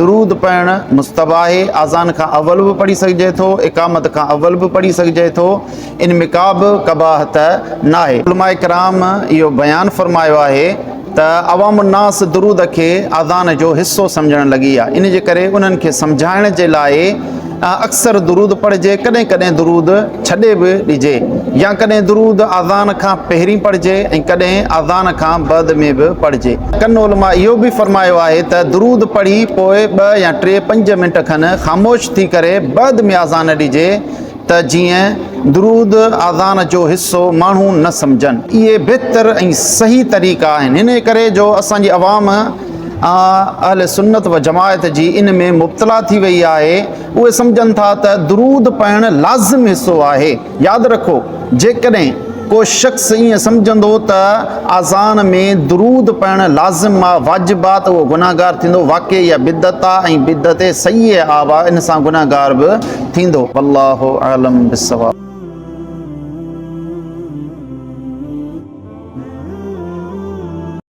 درود پڙهڻ مستحب آهي. اذان کان اول به پڙهي سگهجي ٿو، اقامت کان اول به پڙهي سگهجي ٿو، ان ۾ ڪا به قباحت ناهي. علماء ڪرام اهو بيان فرمايو آهي ته عوام الناس درود کي اذان جو حصو سمجهڻ لڳي آهي، ان جي ڪري انهن کي سمجهائڻ جي لاء اڪثر درود پڙهجي، ڪڏهن ڪڏهن درود ڇڏي به ڏجي يا ڪڏهن درود اذان کان پهرين پڙهجي ۽ ڪڏهن اذان کان بعد ۾ به پڙهجي. ڪن علماء اهو به فرمايو آهي ته درود پڙهي پوء ٻه يا ٽي پنج منٽ کن خاموش ٿي ڪري بعد ۾ اذان ڏجي ته جيئن درود اذان جو حصو ماڻهو نه سمجهن. اهي بهتر ۽ صحيح طريقا آهن انهي ڪري جو اسان جي عوام اهل سنت و جماعت جي ان ۾ مبتلا ٿي وئي آهي اهي سمجهن ٿا ته درود پڙهڻ لازم حصو آهي ياد رکو جيڪڏهن ڪو شخص ائين سمجهندو ته اذان ۾ درود پڙهڻ لازم آ واجب آ ته اهو گنهگار ٿيندو واقعي اها بدعت آ ۽ بدعت سيئه آ ان سان گنهگار به ٿيندو والله اعلم بالصواب.